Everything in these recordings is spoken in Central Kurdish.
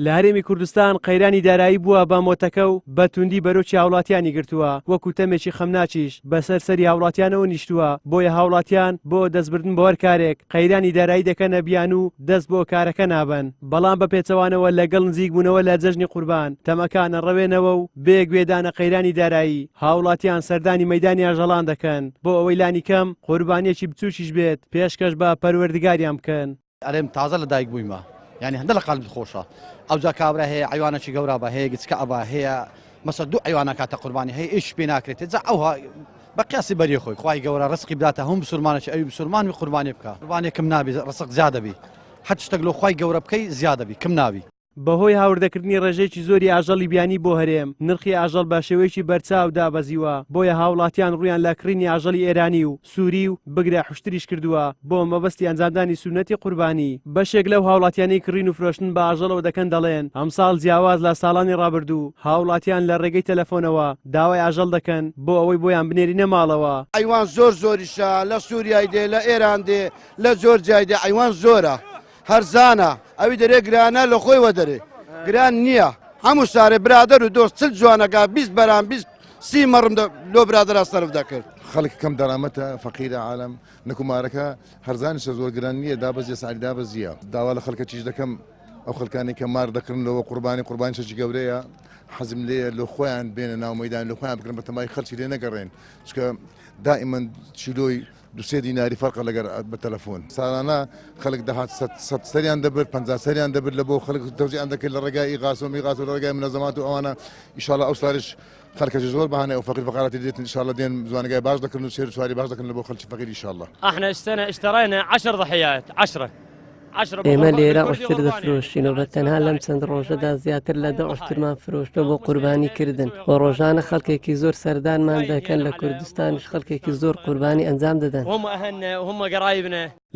لە هەرێمی کوردستان قەیرانی دارایی بووە بە مۆتەکە و بە توندی بەرۆکی هاوڵاتیانی گرتووە، وەکو تەمێکی خەمناکیش بەسەر سەری هاوڵاتیانەوە نیشتووە، بۆیە هاوڵاتیان بۆ دەستبردن بۆ هەر کارێک قەیرانی دارایی دەکەنە بیانوو و دەست بۆ کارەکە نابەن، بەڵام بە پێچەوانەوە لەگەڵ نزیکبوونەوە لە جەژنی قوربان تەمەکان ئەڕەوێنەوە و بێ گوێدانە قەیرانی دارایی هاوڵاتیان سەردانی مەیدانی ئاژەڵان دەکەن بۆ ئەوەی لانیکەم قوربانیەکی بچووکیش بێت پێشکەش بە پەروەردگاریان بکەن. ئەرێم تازە لە دایک بوویمە یعنی هەندە لە قالبت خۆشە ئەوجا کابرا هەیە عیوانەکی گەورا بە هەیە گچکە ئەبا هەیە مەسە دوو عیوانە کاتە قوربانی هەیە ئیش پێ ناکرێت جا ئەوها بە قیاسی بەری خۆی خوای گەورە ڕزقی بداتە هەم مسلمانێکی ئەوی مسلمان و قوربانی بکە قوربانێکم نابی ڕزق زیادەبی هەر شتێک لۆ خوای گەورە بکەی زیادەبی کم نابی. بەهۆی هاوردەکردنی ڕێژەیەکی زۆری ئاژەڵی بیانی بۆ هەرێم، نرخی ئاژەڵ بە شێوەیەکی بەرچاو دابەزیوە، بۆیە هاوڵاتیان ڕوویان لە کڕینی ئاژەڵی ئێرانی و سوری و بگرە حوشتریش کردووە بۆ مەبەستی ئەنجامدانی سوننەتی قوربانی. بەشێک لەو هاوڵاتیانەی کڕین و فرۆشتن بە ئاژەڵەوە دەکەن دەڵێن، ئەمساڵ جیاواز لە ساڵانی ڕابردوو، هاوڵاتیان لە ڕێگەی تەلەفۆنەوە داوای ئاژەڵ دەکەن بۆ ئەوەی بۆیان بنێرینە ماڵەوە. عەیوان زۆر زۆریشە، لە سوریای دێ، لە ئێران دێ، لە جۆرجیای دێ، عەیوان زۆرە. هەرزانە ئەوی دەرێ گرانە لە خۆی وەدەرێ گران نییە هەموو سارێ برادەر و دۆست چل جوانەکە 20 بەران 20 سی مەڕم لۆ برادەرا سەرف دەکرد. خەڵک کەم دەرامەتە فەقیرە عالەم نکومارەکە هەرزانیشە زۆر گران نییە دابەزیە سعری دابەزیە داوا لە خەڵکە چیش دەکەم ئەو خەڵکانی کە مار دەکڕن لەوە قوربانی قوربانی شەکی گەورەیە حەزم لێیە لۆ خۆیان بێنە ناو مەدان لۆ خۆیان بکرن بە تەمای خەڵکی لێ نەگەڕێن چکە دائیمەن چیلۆی دو سێ دیناری فەرقە لەگەر بە تەلەفۆن ساڵانە خەڵک دەهات سەد سەریان دەبرد پ سەریان دەبرد لە بۆ خەڵک تەوزیان دەکرد لە ڕێگای ئیغاس و میغاس و لە ڕێگای منەزەمات و ئەوانە ئیشاڵە ئەو ساڵش خەڵکەش زۆر بەهانە ئەو فەقیر فەقاراتی دێتن ئیشاڵە دێن زوانگای باش دەکردن و سێر سواری باش دەکەن لە بۆ خەڵکی فەقیر ئیشاڵە. احنا السنة اشترينا 10 ضحيات 10 ئێمە لێرە عوشتر دەفرۆشین و بە تەنها لەم چەند ڕۆژەدا زیاتر لە دە عوشترمان فرۆشتوە بۆ قوربانی کردن و ڕۆژانە خەڵکێکی زۆر سەردانمان دەکەن لە کوردستانیش خەڵکێکی زۆر قوربانی ئەنجام دەدەن.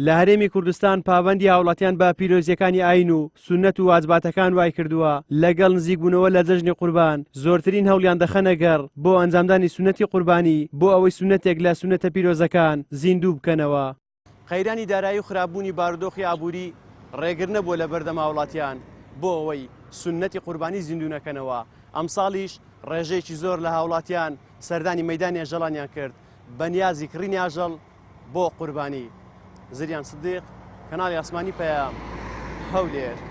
لە هەرێمی کوردستان پابەندی هاوڵاتیان بە پیرۆزییەکانی ئایین و سوننەت و واجباتەکان وایکردووە لەگەڵ نزیکبوونەوە لە جەژنی قوربان زۆرترین هەوڵیان دەخەنە گەڕ بۆ ئەنجامدانی سوننەتی قوربانی بۆ ئەوەی سوننەتێک لە سوننەتە پیرۆزەکان زیندوو بکەنەوە. قەیرانی دارایی و خراپبوونی بارودۆخی ئابووری ڕێگر نەبووە لە بەردەم هاوڵاتیان بۆ ئەوەی سوننەتی قوربانی زیندوو نەکەنەوە، ئەمساڵیش ڕێژەیەکی زۆر لە هاوڵاتیان سەردانی مەیدانی ئەژەڵانیان کرد بە نیازی کڕینی ئاژەڵ بۆ قوربانی. زریان سدیق، کەناڵی ئاسمانی پەیام، هەولێر.